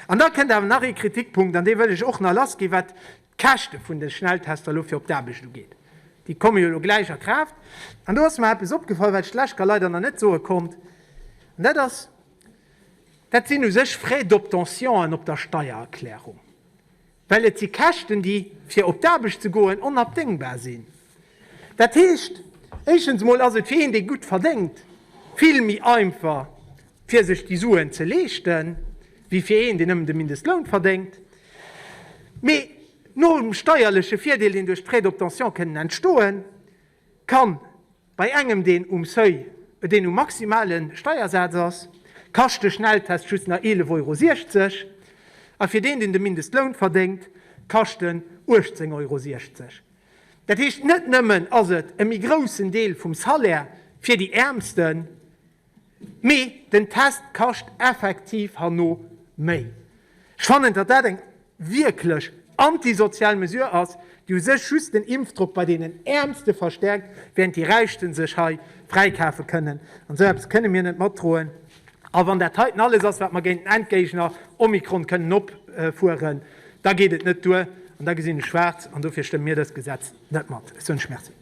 An da kënnt awer nach ee Kritikpunkt, an dee wëll ech och nach lassginn, wat d'Käschte vun de Schnelltester elo fir op d'Aarbecht ugeet. Déi komme jo elo gläich a Kraaft. An do ass mer eppes opgefall, wat ech d'lescht Kéier leider nach net soe konnt, an dat ass, Dat sinn u sech Frais d'obtentionen op der Steiererklärung, well et si Käschten, déi, fir op d'Aarbecht ze goen, onabdéngbar sinn. Dat heescht, éischtens emol ass et fir een, dee gutt verdéngt, vill méi einfach, fir sech déi Suen ze leeschten, wéi fir een, deen nëmmen de Mindestloun verdéngt. Mee nom steierleche Virdeel, deen duerch d'Frais d'obtention kënnen entstoen, kann bei engem, deen um Seuil, deen um maximale Steiersaz ass, kascht de Schnelltest just nach 11,60 Euro a fir deen, deen de Mindestloun verdéngt, kascht en 18,60 Euro. Dat heescht, net nëmmen ass et e méi groussen Deel vum Salaire fir déi Äermsten, mee den Test kascht effektiv herno méi. Ech fannen, datt dat eng wierklech antisozial Mesure ass, déi u sech just den Impfdrock bei deenen Äermste verstärkt, während déi Räichste sech hei fräikafe kënnen. An esou eppes kënne mir net matdroen. A wann dat heiten alles ass, wat mer géint den Endgéigner Omikron kënnen opfueren, da geet et net duer an da gesinn ech schwaarz an dofir stëmme mir dëst Gesetz net mat. Ech soen lech Merci.